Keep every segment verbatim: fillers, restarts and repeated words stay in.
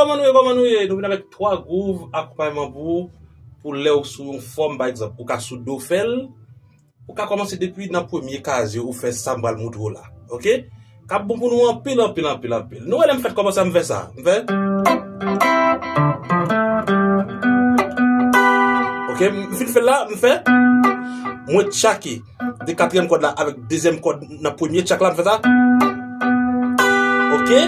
Kòman nou ye, kòman nou ye? Nou vin avèk twa gwouv akonpayman pou ou, pou lè ou sou yon fòm, pa egzanp, ou ka sou do fè l, ou ka kòmanse depi nan premye kazye ou fè sa m pral montre w la. Oke? K ap bon pou nou anpil, anpil, anpil, anpil. Nou wè lè m fèt kòman sa m fè sa. M fè. Oke, m fin fè l la, m fè. Mwen tchake de katriyèm kòd la avèk dezyèm kòd nan premye tchak la, m fè sa. Oke,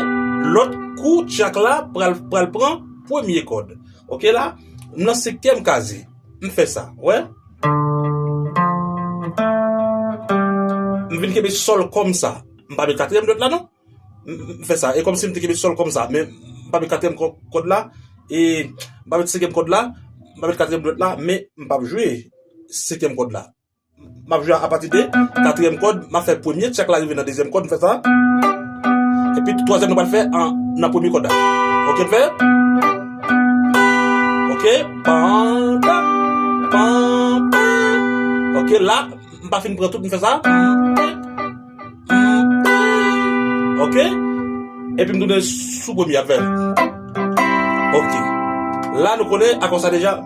lòt kou tchak la pral, pral pran premye kòd. Oke, la, m nan senkyèm kazye. M fè sa, wè. M vin kenbe sòl kòm sa. M pa met katriyèm dwèt la, non. M, m fè sa. E kòmsi m te kenbe sòl kòm sa. Men, m pa met katriyèm kò-, kòd la. E m pa met senkyèm kòd la. M pa met katriyèm dwèt la. Men, m p ap jwe senkyèm kòd la. M ap jwe apati de katriyèm kòd. M ap fè premye tchak la rive nan dezyèm kòd. M fè sa. Epi twazyèm nou pral fè an, nan premye kòd la. Oke, m fè. Oke. Pam, pam, pam, pam. Oke, la, m pa fin pran tout, m fè sa. Oke. Epi m tounen sou premye a, m fè. Oke. La, nou konnen akò sa deja,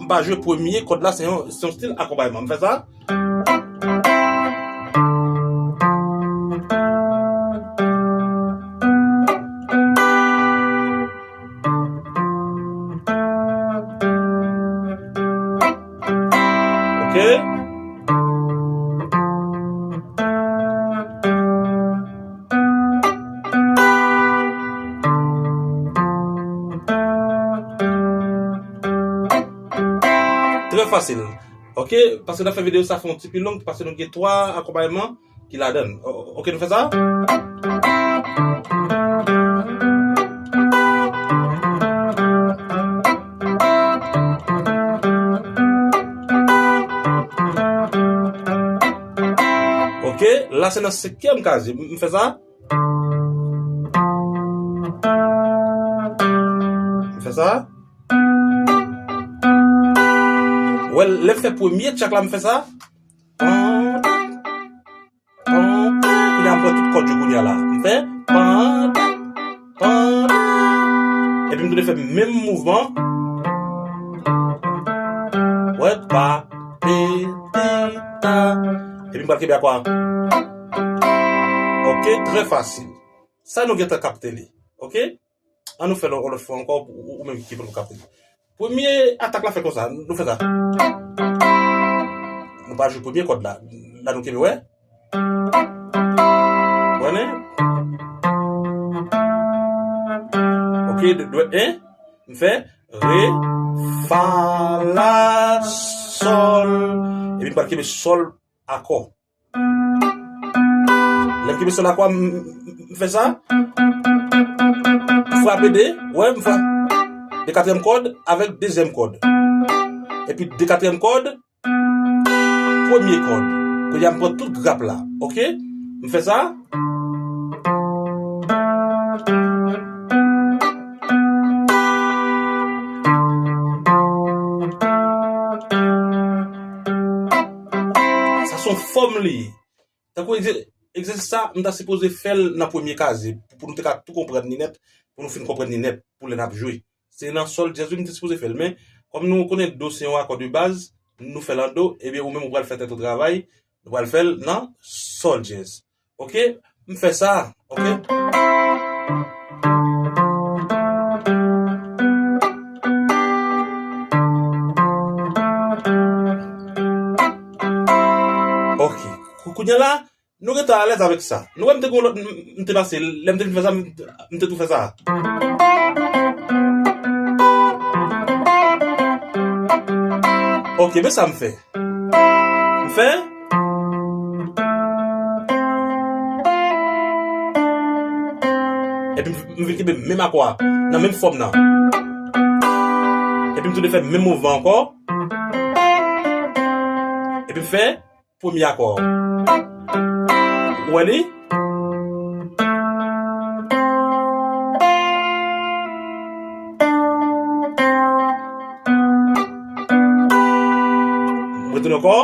m pa jwe premye kòd la, se yon, se yon stil akonpayman. M fè sa. Oke. Trè fasil. Oke, paske n ap fè videyo sa fè yon ti pi long, paske nou gen twa akonpayman ki ladan l. O-, o-, oke, nou fè sa? Oke, la se nan senkyèm kazye. M, m fè sa? M fè sa? Wè, lè m fè premye tchak la, m fè sa. Kounye a m pran tout kòd yo kounye a la. M fè. Epi m tounen fè menm mouvman. Wè, pa, pe, ti, ta. Epi m pral kenbe akò a. Oke, trè fasil. Sa nou gentan kapte li. Oke? An nou fè l yon lòt fwa ankò, ou, ou menm ki poko kapte. Premye atak la fè konsa, nou fè sa. Nou pa jwe premye kòd la. La nou kenbe, wè. Wè, men. Oke, de, de, en. M fè re, fa, la, sòl. Epi m pral kenbe sòl akò. Lè m kenbe sòl akò a, m, m, m fè sa. M frape de, wè, m frape de katriyèm kòd avèk dezyèm kòd. Epi de katriyèm kòd, premye kòd. Kounye a m pran tout grap la, oke? M fè sa. Sa se yon fòm li ye. Tankou egzè-, egzèsis sa, m ta sipoze fè l nan premye kazye, pou, pou nou te ka tou konprann li nèt, pou nou fin konprann li nèt, pou lè n ap jwe. Se nan sòl dyèz wi m te sipoze fè l, men kòm nou konnen do se yon akò de baz, nou fè l an do, ebyen ou menm ou pral fè tèt ou travay, nou pral fè l nan sòl dyèz. Oke? M fè sa, oke? Oke. Kou-, kounye a la, nou gentan alèz avèk sa. Nou wè m te gen yon lòt, m, m te pase, lè m te fin fè sa, m, m te tou fè sa. Oke, men sa m fè. M fè. Epi m, m vin kenbe menm akò a, nan menm fòm nan. Epi m tounen fè menm mouvman ankò. Epi m fè premye akò. Ou wè li? Retounen ankò.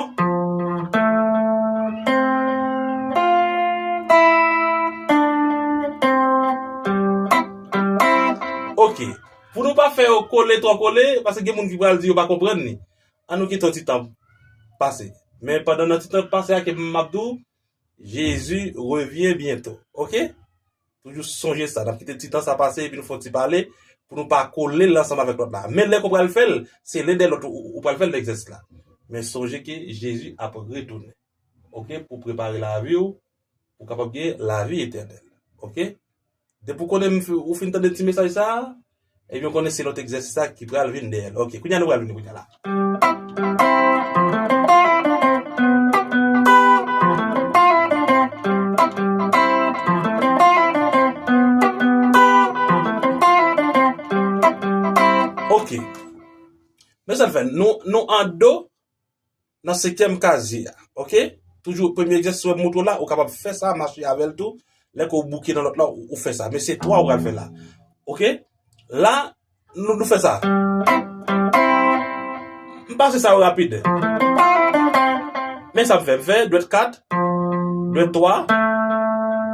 Ok, Ok. Pou nou pa fè yo kole twò kole, paske gen moun ki pral di yo pa konprann li. An nou kite yon ti tan pase. Men pandan nan ti tan pase a ke m ap di w, Jésus revient bientôt. Ok? Toujou sonje sa. N ap kite ti tan sa pase epi nou fè yon ti pale pou nou pa kole l ansanm avèk lòt la. Men lè ke w pral fè l, se len dèyè lòt ou, ou pral fè l egzèsis la. Men sonje ke Jezi ap retounen. Ok? Pou prepare lavi w, pou w kapab gen lavi etènèl. Ok? Depi w konnen m fi-, ou fin tande ti mesaj sa a, ebyen, w konnen se lòt egzèsis sa ki pral vin dèyè l. Ok, kounye a nou pral vini kounye a la. Ok. Men sa n fè, nou, nou an do, nan senkyèm kazye a. Ok? Toujou premye egzèsis mwen montre w la, ou kapab fè sa, mache avè l tou. Lè ke w bouke nan nòt la, ou, ou fè sa. Men se twa ou pral fè la. Ok? La, nou, nou fè sa. M pase sa yo rapid. Men sa m fè, m fè dwèt kat, dwèt twa,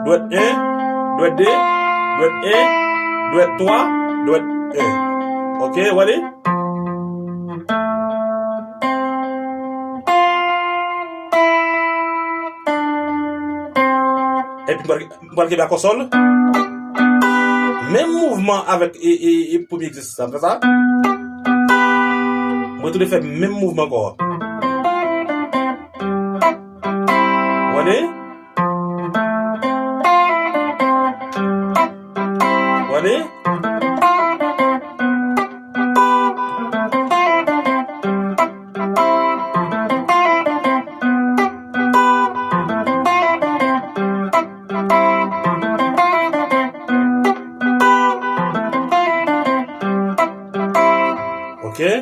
dwèt en, dwèt de, dwèt en, dwèt twa, dwèt en. Ok, w ale? Epi m pral, m pral kenbe akò sòl. Menm mouvman avèk e, e, e premye egzèsis la. M fè sa. M retounen fè menm mouvman ankò. W ale? W ale? Ok. Ok.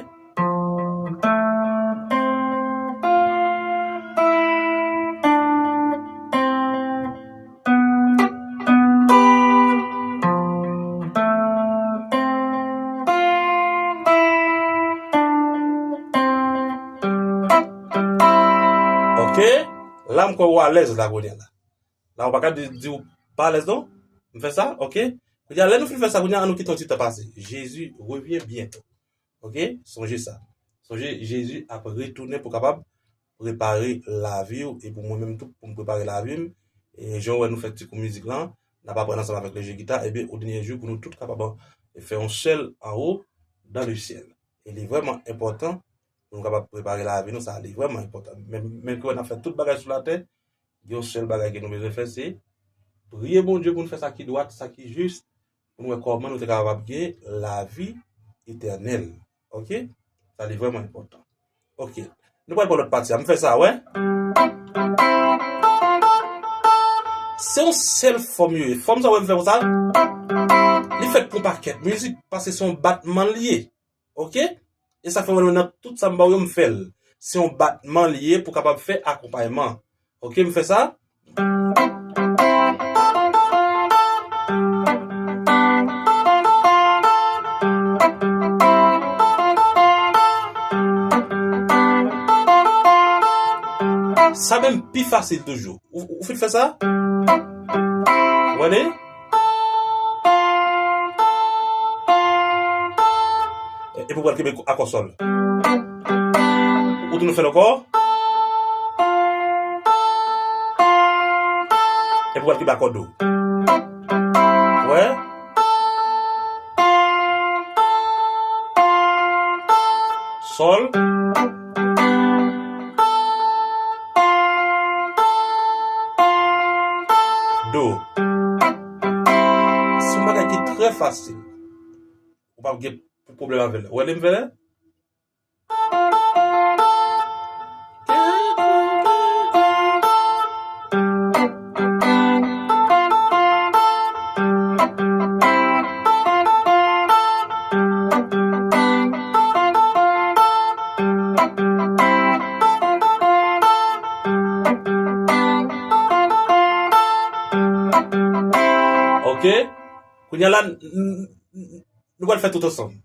La, m kwè w alèz la, kounye a la. La, ou pa ka di, di ou pa alèz, non? M fè sa, ok? Kounye a, lè nou fin fè sa, kounye a, an nou kite yon ti tan pase. Jésus revient bientôt. Ok? Sonje sa. Sonje, Jezi ap retounen pou kapab prepare lavi w e pou mwen menm tou, pou m prepare lavi m. E jan w wè nou fè ti kou mizik lan, n ap aprann ansanm avèk le jeu guitar, ebyen, o dènye jou pou nou tout kapab fè yon sèl anwo dans le ciel. E li vrèman enpòtan pou nou kapab prepare lavi nou, sa li vrèman enpòtan. Men, men ke wè n ap fè tout bagay sou latè, gen yon sèl bagay ke nou bezwen fè, se priye Bondye pou nou fè sa ki dwat, sa ki jis, pou nou wè kòman nou te kapab gen lavi etènèl. Ok? Sa li vrèman enpòtan. Ok. Nou pral pran lòt pati a. M fè sa, wè. Se yon sèl fòm yo ye. Fòm sa wè m fè konsa. Li fèt pou yon pakèt mizik, paske se yon batman li ye. Ok? E sa fè w wè nan tout sa m ba w yo, m fè l. Se yon batman li ye pou kapab fè akonpayman. Ok, m fè sa. Sa menm pi fasil toujou. Ou, ou fin fè sa? W ale? E, epi w pral kenbe akò sòl. Ou tounen fè l ankò. Epi w pral kenbe akò do. Wè? Sòl. Do. Se yon bagay ki trè fasil. Ou p ap gen pwoblèm avè l. Ou wè lè m fè l? Ok. Kounye a la, n, n, n, nou pral fè tout ansanm.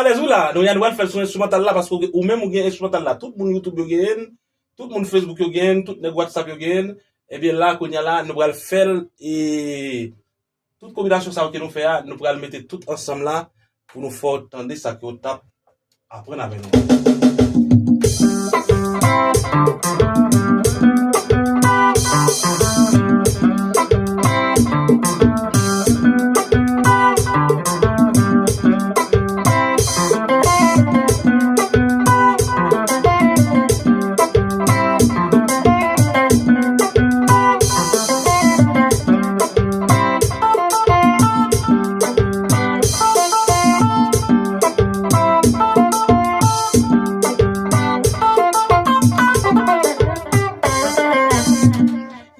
Ezou la, nou, nou pral fè l sou enstrimantal la, paske ou gen, ou menm ou gen enstrimantal la. Tout moun YouTube yo genyen, tout moun Facebook yo genyen, tout nèg WhatsApp yo genyen. Ebyen la, kounye a la, nou pral fè l, e tout konbinasyon sa yo ke nou fè a, nou pral mete tout ansanm la pou nou fè w tande sa ke w t ap aprann avè nou.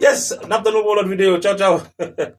Yes, n ap tann nou pou yon lòt videyo. Tchaw, tchaw.